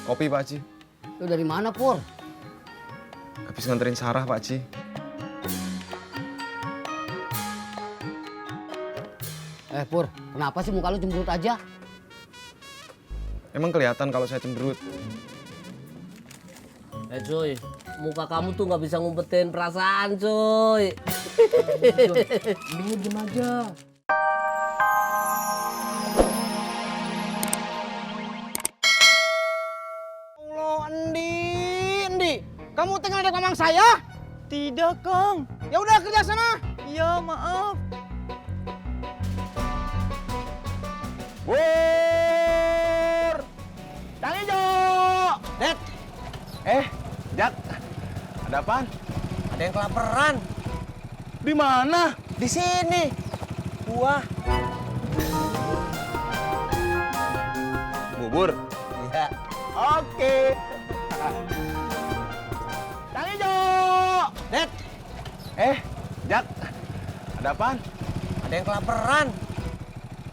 Kopi Pak Haji. Lu dari mana, Pur? Habis nganterin Sarah Pak Haji. Pur, kenapa sih muka lu cemberut aja? Emang kelihatan kalau saya cemberut? Cuy, muka kamu tuh nggak bisa ngumpetin perasaan, cuy. Mendingan diem aja. Allah, Andi. Kamu tinggal di kamar saya? Tidak, Kang. Ya udah kerja sana. Ya, maaf. Pur! Kang Ijo! Det! Jak, ada apaan? Ada yang kelaparan. Di mana? Di sini. Buah. Bubur. Iya. Oke. Kang Ijo! Det! Jak, ada apaan? Ada yang kelaparan.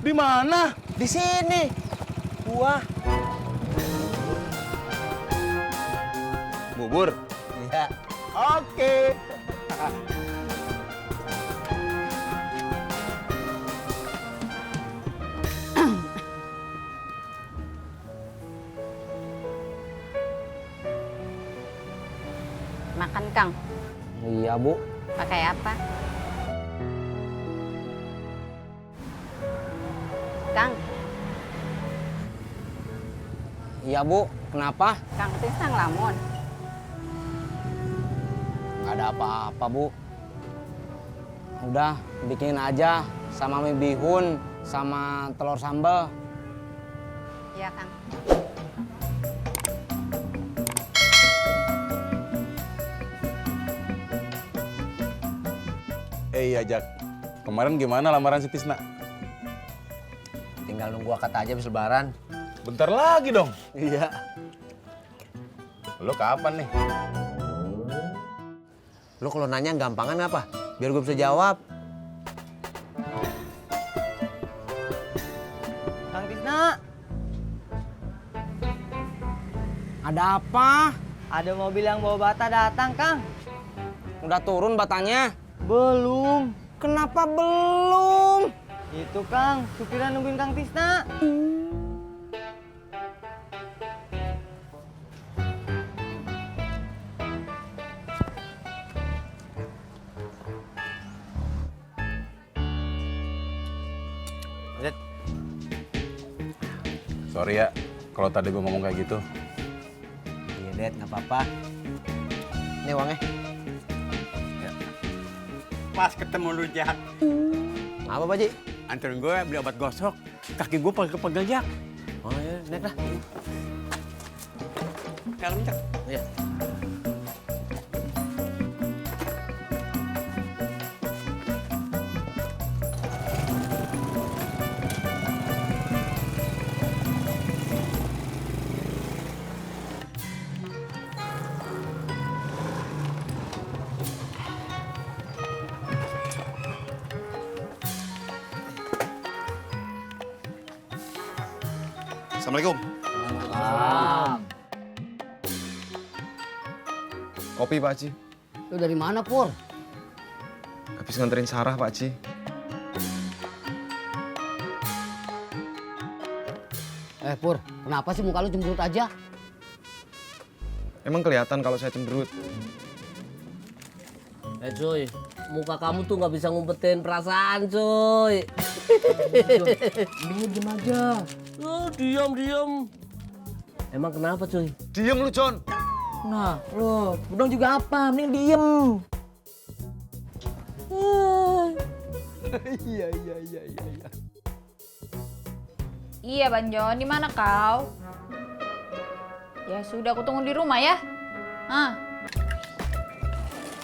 Di mana? Di sini. Buah. Bubur. Iya. Oke. Makan, Kang. Iya, Bu. Pakai apa? Kang, Iya, Bu. Kenapa? Kang Tisna ngelamun. Nggak ada apa-apa, Bu. Udah, bikin aja sama mie bihun sama telur sambal. Iya, Kang. Iya, Jak. Kemarin gimana lamaran si Tisna? Tinggal nunggu akad aja habis lebaran. Bentar lagi dong. Iya. Lo kapan nih? Lu kalau nanya gampangan apa? Biar gue bisa jawab. Kang Tisna, Ada apa? ada mobil yang bawa bata datang, Kang. Udah turun batanya? Belum. Kenapa belum? Itu, Kang. Supirnya nungguin Kang Tisna. Sorry ya, kalau tadi gue ngomong kayak gitu. Iya, Det, nggak apa-apa. Ini uangnya. Pas ketemu lu, Jak. Apa, Pak Ji? Anterin gue beli obat gosok. Kaki gue pegel-pegel, Jak. Oh iya, naik dah. Dalam, Jak. Iya. Assalamualaikum. Kopi Pak Haji. Lu dari mana, Pur? Habis nganterin Sarah Pak Haji. Pur, kenapa sih muka lu cemberut aja? Emang kelihatan kalau saya cemberut? Cuy, muka kamu tuh nggak bisa ngumpetin perasaan, cuy. Mendingan diem aja. Diam. Emang kenapa, cuy? Diem lu, John. Nah, lu, udang juga apa? Mending diem. Iya, Bang Jon, di mana kau? Ya sudah, aku tunggu di rumah ya. Ah,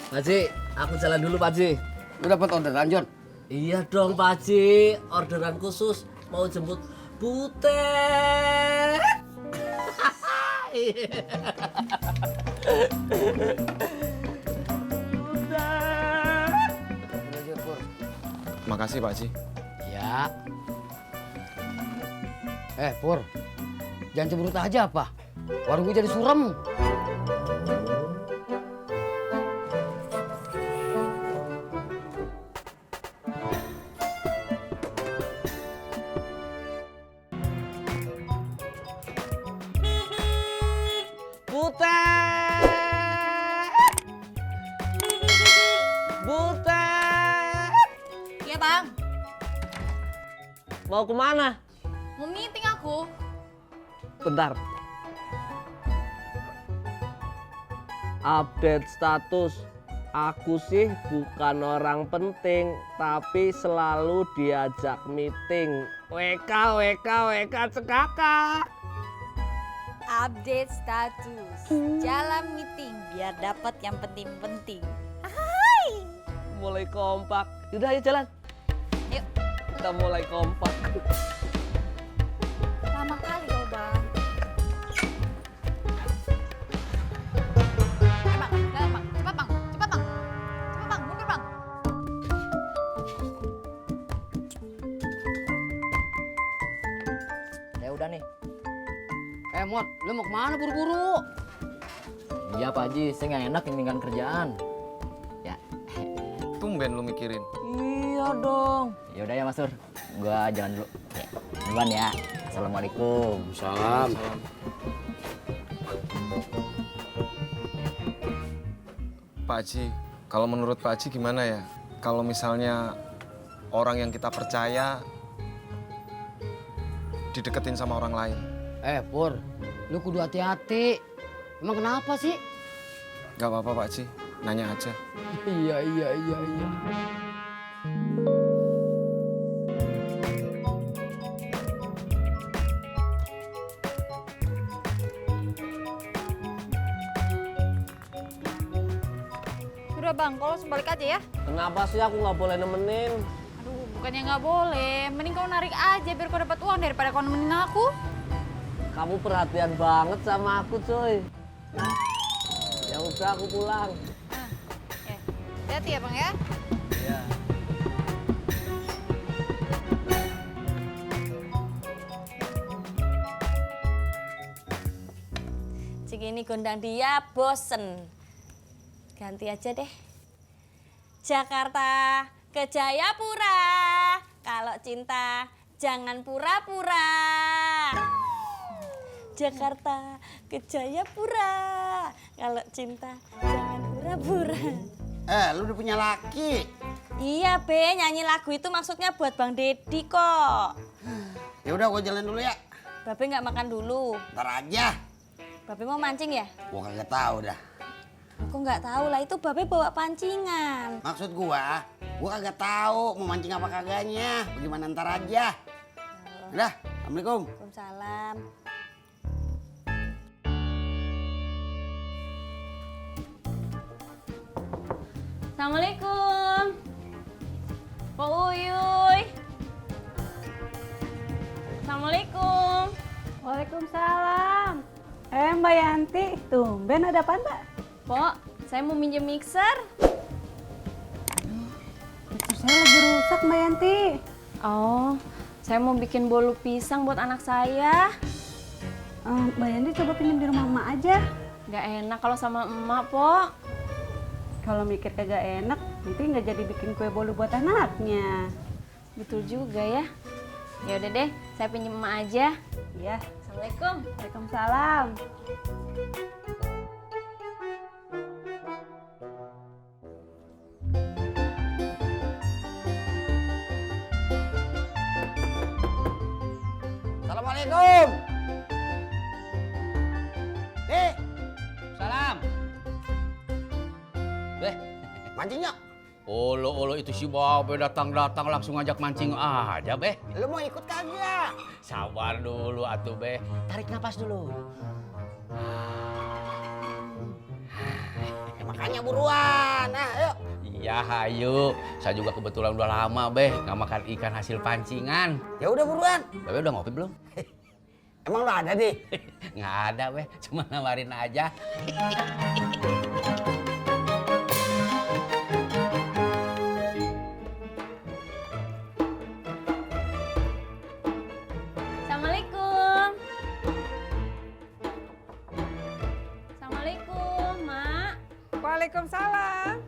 Pak Haji, aku jalan dulu, Pak Haji. Lu dapat orderan, Jon? Iya dong, Pak Haji. Orderan khusus mau jemput Butet. Makasih Pak Haji. Ya. Pur, jangan cemberut aja apa? Warung gue jadi surem. Butet! Butet! Iya bang, Mau kemana? mau meeting aku. Bentar. Update status. Aku sih bukan orang penting, tapi selalu diajak meeting. WK, WK, WK, cekakak. Update status, jalan meeting biar dapat yang penting-penting. Mulai kompak. Yaudah ayo jalan. Yuk, Kita mulai kompak. lama kali loh bang. Bang, jalan bang, cepat bang, cepat bang, cepat bang, mundur bang. Ya udah nih. Mot, lu mau kemana buru-buru? Iya Pak Haji, saya nggak enak tinggalin kerjaan. Ya. Tumben lu mikirin. Iya dong. Ya udah ya Mas Sur, gua jalan dulu. Ya, duluan ya. Assalamualaikum. Salam. Pak Haji, kalau menurut Pak Haji gimana ya? Kalau misalnya orang yang kita percaya dideketin sama orang lain. Pur, lu kudu hati-hati. Emang kenapa sih? Gak apa-apa Pak Haji, nanya aja. Iya. Udah bang, kalau sebalik aja ya. Kenapa sih aku nggak boleh nemenin? Aduh, bukannya nggak boleh. Mending kau narik aja biar kau dapat uang daripada kau nemenin aku. Kamu perhatian banget sama aku, coy. Ya udah, aku pulang. Hati-hati ya bang ya. Iya. Segini gondang dia bosen. Ganti aja deh. Jakarta ke Jayapura. Kalau cinta jangan pura-pura. Jakarta ke Jayapura. Kalau cinta jangan pura-pura. Lu udah punya laki. Iya Be, nyanyi lagu itu maksudnya buat Bang Deddy kok. Ya udah gua jalan dulu ya. Babe nggak makan dulu. Ntar aja. Babe mau mancing ya? Gua kagak tahu dah. Aku nggak tahu lah, itu Babe bawa pancingan. Maksud gua kagak tahu mau mancing apa kagaknya. Bagaimana ntar aja. Udah, Assalamualaikum. Waalaikumsalam. Assalamualaikum. Pak Uyuy. Assalamualaikum. Waalaikumsalam. Mbak Yanti, tumben ada apa Mbak? Pok, saya mau minjem mixer. Mixer saya lagi rusak Mbak Yanti. Oh, saya mau bikin bolu pisang buat anak saya. Mbak Yanti coba pinjam di rumah emak aja. Gak enak kalau sama emak, Pok. Kalau mikir kagak enak, nanti nggak jadi bikin kue bolu buat anaknya. Betul juga ya. Ya udah deh, saya pinjem emak aja. Iya. Assalamualaikum. Waalaikumsalam. Assalamualaikum. Salam. Mancing yuk. Olo itu si Babe datang-datang langsung ngajak mancing aja, Be. Lu mau ikut kagak? Sabar dulu atuh, Be. Tarik napas dulu. Makanya buruan. Nah, yuk. Iya, hayu. Saya juga kebetulan udah lama, Be, nggak makan ikan hasil pancingan. Ya udah buruan. Babe udah ngopi belum? Emang lu ada nih? Nggak ada, Be. Cuma nawarin aja. Assalamualaikum. Waalaikumsalam.